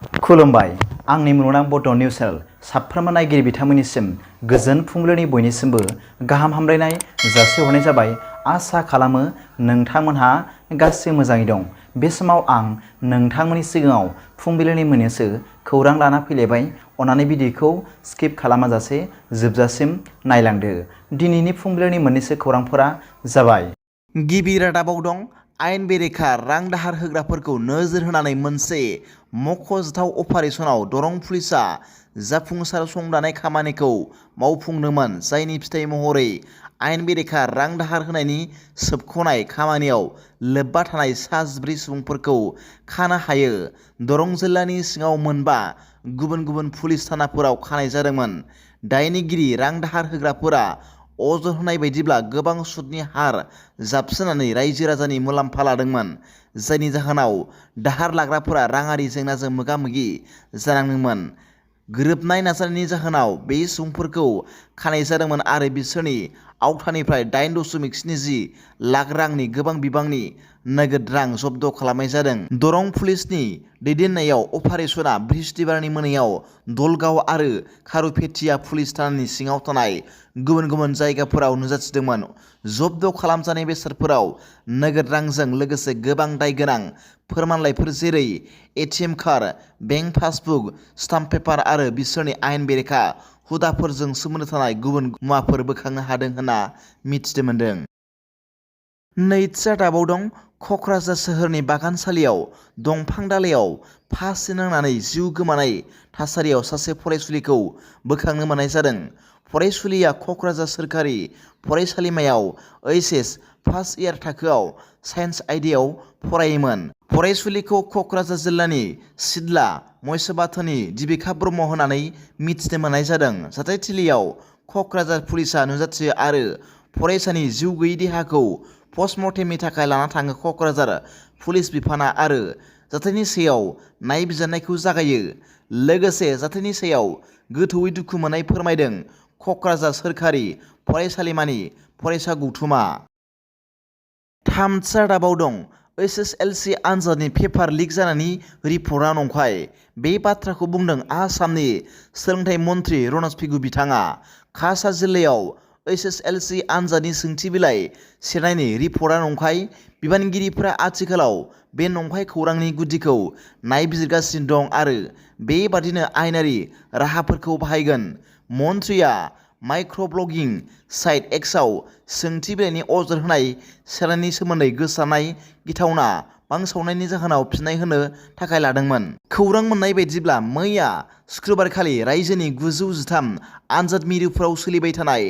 खुलुमबाय आंनि मुलुगनां बड' निउस चेनेल साफ्रोमबो नायगिरि बिथांमोननिसिम गोजोन फुंबिलिनि बयनिसिमबो गाहाम हामलायनाय जासिहरनाय जाबाय। आसा खालामो नोंथांमोनहा गासै मोजाङै दं। बे समाव आं नोंथांमोननि सिगाङाव फुंबिलिनि मोननैसो खौरां लाना फैलायबाय। अन्नानै भिडिअखौ स्किप खालामाजासे जोबजासिम नायलांदो। दिनैनि फुंबिलिनि मोननैसो खौरांफोरा जाबाय। गिबि रादाबाव दं आयेन बेरेखा रां दाहार होग्राफोरखौ नोजोर होनानै मोनसे मख'जाथाव अपारेसनाव दरं पुलिसआ जाफुंसार संदानाय खामानिखौ मावफुंदोंमोन, जायनि फिथाइ महरै आयेन बेरेखा रां दाहार होनायनि सोबख'नाय खामानियाव लोब्बा थानाय सा 14 सुबुंफोरखौ खानो हायो। दरं जिल्लानि सिङाव मोनबा गुबुन गुबुन पुलिस थानाफोराव खानाय जादोंमोन। दायनिगिरि रां दाहार होग्राफोरा अजद होनाय बायदिब्ला गोबां सुदनि हार जाबसिननानै रायजो राजानि मुलाम्फा लादोंमोन, जायनि जाहोनाव दाहार लाग्राफोरा राङारि जेंनाजों मोगा-मोगि जानांदोंमोन। गोरोबनाय नाजानायनि जाहोनाव बे सुबुंफोरखौ खानाय जादोंमोन आरो बिसोरनि आवथानिफ्राय 8.70 लाख रांनि गोबां बिबांनि नोगोद रां जब्द खालामनाय जादों। दरं पुलिसनि दैदेननायाव अपारेसना बृहस्पतिबारनि मोनायाव दलगाव आरो खारुपेटिया पुलिस थानानि सिङाव थानाय गुबुन गुबुन जायगाफोराव नुजाथिदोंमोन। जब्द खालामजानाय बेसादफोराव नोगोद रांजों लोगोसे गोबां दाय गोनां फोरमानलाइफोर जेरै ATM card, bank passbook, stamp paper आरो बिसोरनि आयेन बेरेखा हुदाफोरजों सोमोन्दो थानाय गुबुन मुवाफोर बोखांनो हादों होनना मिथिनो मोन्दों। नैथि रादाबाव दं क'क्राझार सोहोरनि बागानसालियाव दंफां दालाइयाव फासि नांनानै जिउ गोमानाय थासारियाव सासे फरायसुलिखौ बोखांनो मोननाय जादों। फरायसुलिया क'क्राझार सोरखारि फरायसालिमायाव HS फार्स्ट इयार थाखोआव साइन्स आयदायाव फरायोमोन। फरायसुलिखौ क'क्राझार जिल्लानि सिदला मत्स्यबाथोननि दिबिका ब्रह्म होननानै मिथिनो मोननाय जादों। जाथायथिलियाव क'क्राझार पुलिसआ नुजाथियो आरो फरायसानि जिउ गैयै देहाखौ पस्टमर्टेमनि थाखाय लाना थाङो। क'क्राझार पुलिस बिफाना आरो जाथायनि सायाव नायबिजिरनायखौ जागायो। लोगोसे जाथायनि सायाव गोथौयै दुखु मोननाय फोरमायदों क'क्राझार सोरखारि फरायसालिमानि फरायसा गौथुमा। थामथि रादाबाव दं HSLC आनजादनि पेपार लिक जानायनि रिपर्टआ नंखाय। बे बाथ्राखौ बुंदों आसामनि सोलोंथाइ मन्थ्रि रनज पेगु बिथाङा। काछार जिल्लायाव HSLC आनजादनि सोंथि बिलाइ सेरनायनि रिपर्टआ नंखाय। बिबानगिरिफोरा आथिखालाव बे नंखाय खौरांनि गुदिखौ नायबिजिरगासिनो दं आरो बेबादिनो आयेनारि राहाफोरखौ बाहायगोन। मन्थ्रिया माइक्र'ब्लगिं साइट एक्सआव सोंथि बिलाइनि अजद होनाय सेरनायनि सोमोन्दै गोसारनाय गिथावना बांसावनायनि जाहोनाव फिन्नाय होनो थाखाय लादोंमोन। खौरां मोननाय बायदिब्ला मैया सुक्रुबारखालि रायजोनि 913 आनजाद मिरुफोराव सोलिबाय थानाय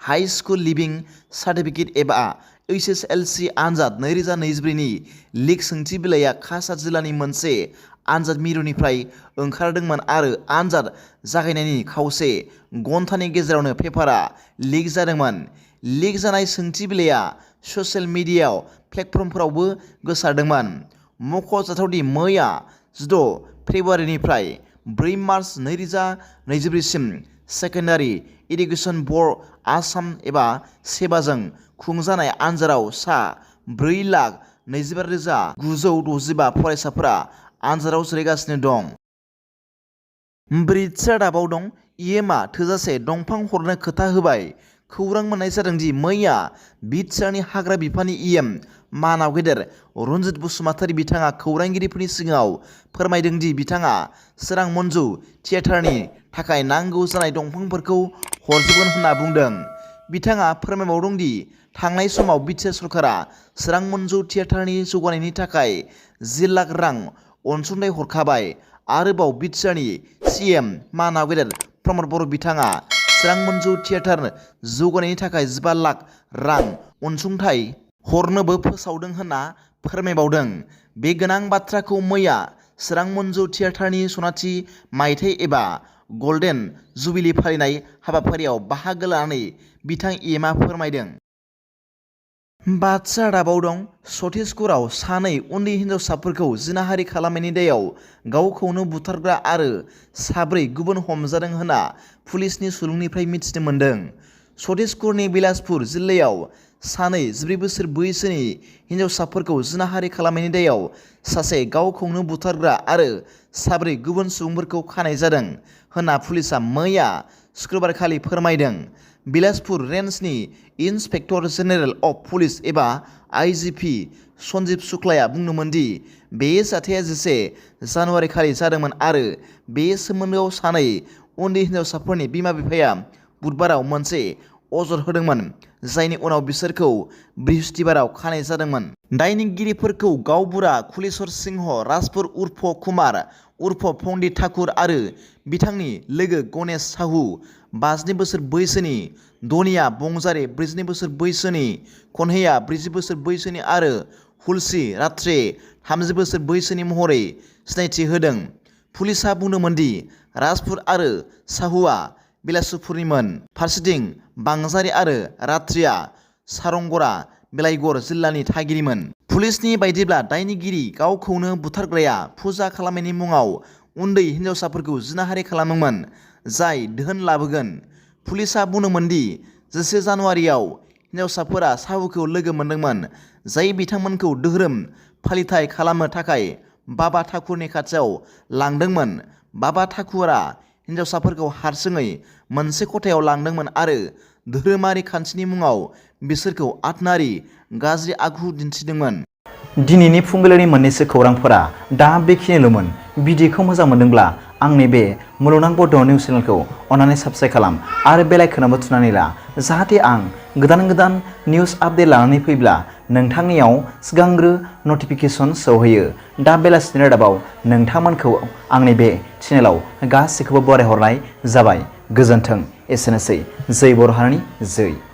हाइ स्कुल लिभिं सार्टिफिकेट एबा HSLC आनजाद 2024 नि लिक सोंथि बिलाइया काछार जिल्लानि मोनसे आनजाद मिरुनिफ्राय ओंखारदोंमोन आरो आनजाद जागायनायनि खावसे घन्टानि गेजेरावनो पेपारआ लिक जादोंमोन। लिक जानाय सोंथि बिलाइया ससियेल मिडिया प्लेटफर्मफोरावबो गोसारदोंमोन। मख'जाथावदि मैया 16 फेब्रुवारिनिफ्राय 4 मार्च 2024 सिम सेकेन्डारि इडुकेसन बर्ड आसाम एबा सेबाजों खुंजानाय आनजादाव सा 4,25,965 फरायसाफोरा आनजादाव जिरायगासिनो दं। ब्रैथि रादाबाव दं EMआ थोजासे दंफां हरनो खोथा होबाय। खौरां मोननाय जादों दि मैया बिटिआरनि हाग्रा बिफाननि EM मानाव गेदेर रन्जित बसुमतारी बिथाङा खौरांगिरिफोरनि सिगाङाव फोरमायदों दि बिथाङा सोरां मन्जु थियेटारनि थाखाय नांगौ जानाय दंफांफोरखौ हरजोबगोन होनना बुंदों। बिथाङा फोरमायबावदों दि थांनाय समाव बिटिआर सरकारा सोरां मन्जु थियेटारनि जौगानायनि थाखाय 10 लाख रां अनसुंथाइ हरखाबाय। आरोबाव बिटिआरनि CM मानाव गेदेर प्रमद बर' बिथाङा सोरां मन्जु थियेटार जौगानायनि थाखाय 15 लाख रां अनसुंथाइ हरनोबो फोसावदों होनना फोरमायबावदों। बे गोनां बाथ्राखौ मैया सोरां मन्जु थियेटारनि सनाथि मायथाइ एबा गल्डेन जुबिलि फालिनाय हाबाफारियाव बाहागो लानानै बिथां EMआ फोरमायदों। बाथि रादाबाव दं छत्तीसगढ़आव सानै उन्दै हिनजावसाफोरखौ जिनाहारि खालामनायनि दायाव गावखौनो बुथारग्रा आरो 4 गुबुन हमजादों होनना पुलिसनि सुलुंनिफ्राय मिथिनो मोन्दों। छत्तीसगढ़नि बिलासपुर जिल्लायाव सानै 14 बोसोर बैसोनि हिन्जावसाफोरखौ जिनाहारि खालामनायनि दायाव सासे गावखौनो बुथारग्रा आरो साब्रै गुबुन सुबुंफोरखौ खानाय जादों होनना पुलिसा मैया शुक्रबारखालि फोरमायदों। बिलासपुर रेन्जनि इन्सपेक्टर जेनेरेल अफ पुलिस एबा आइजिपि सन्जीब शुक्लाया बुंदोंमोन दि बे जाथाया 11 जानुवारि खालि जादोंमोन आरो बे सोमोन्दोआव सानै उन्दै हिन्जावसाफोरनि बिमा-बिफाया बुधबाराव मोनसे अजद होदोंमोन, जायनि उनाव बिसोरखौ बृहस्पतिबाराव खानाय जादोंमोन। दायनिगिरिफोरखौ गावबुरा कुलेश्वर सिंह राजपुर उर्फ कुमार उर्फ पन्डित ठाकुर आरो बिथांनि लोगो गणेश साहू 52 बोसोर बैसोनि, दनिया बंजारे 42 बोसोर बैसोनि, कन्हैया 40 बोसोर बैसोनि आरो हुलसी रात्रे 30 बोसोर बैसोनि महरै सिनायथि होदों। पुलिसा बुंदोंमोन दि राजपुर आरो साहुआ बिलासपुरनिमोन। फारसेथिं बांजारे आरो रात्रिया सारंगरा बेलाइगर जिल्लानि थागिरिमोन। पुलिसनि बायदिब्ला दायनिगिरि गावखौनो बुथारग्राया फुजा खालामनायनि मुङाव उन्दै हिन्जावसाफोरखौ जिनाहारि खालामोमोन, जाय धोन लाबोगोन। पुलिसा बुंदोंमोन दि 11 जानुवारियाव हिन्जावसाफोरा साहुखौ लोगो मोनदोंमोन, जाय बिथांमोनखौ धोरोम फालिथाय खालामनो थाखाय बाबा ठाकुरनि खाथियाव लांदोंमोन। बाबा ठाकुरा हिन्जावसाफोरखौ हारसिङै मोनसे खथायाव लांदोंमोन आरो धोरोमारि खान्थिनि मुङाव बिसोरखौ आथोनारि गाज्रि आखु दिन्थिदोंमोन। दिनैनि फुंबिलिनि मोननैसो खौरांफोरा दा बेखिनिल'मोन। भिडिअखौ मोजां मोनदोंब्ला आंनि बे मुलुगनां बड' निउस चेनेलखौ अन्नानै साबस्क्राइब खालाम आरो बेल आइकनआवबो थुनानै ला, जाहाथे आं गोदान निउस आपडेट लानानै फैब्ला नोंथांनियाव सिगांग्रो नटिफिकेसन सौहैयो। दा बेलासिनि रादाबाव नोंथांमोनखौ आंनि बे चेनेलाव गासैखौबो बरायहरनाय जाबाय। गोजोन्थों। एसेनोसै। जै बर' हारिनि जै।